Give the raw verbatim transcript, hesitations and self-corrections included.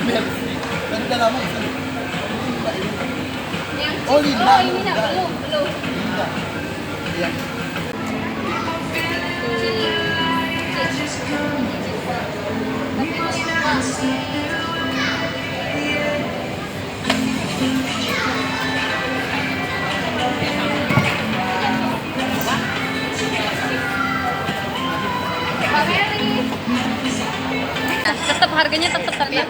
Tadi udah lama kesini. Oh, Linda. Oh, ini nak, belum, belum. Linda. Iya. Tetep harganya tetep tapi ya.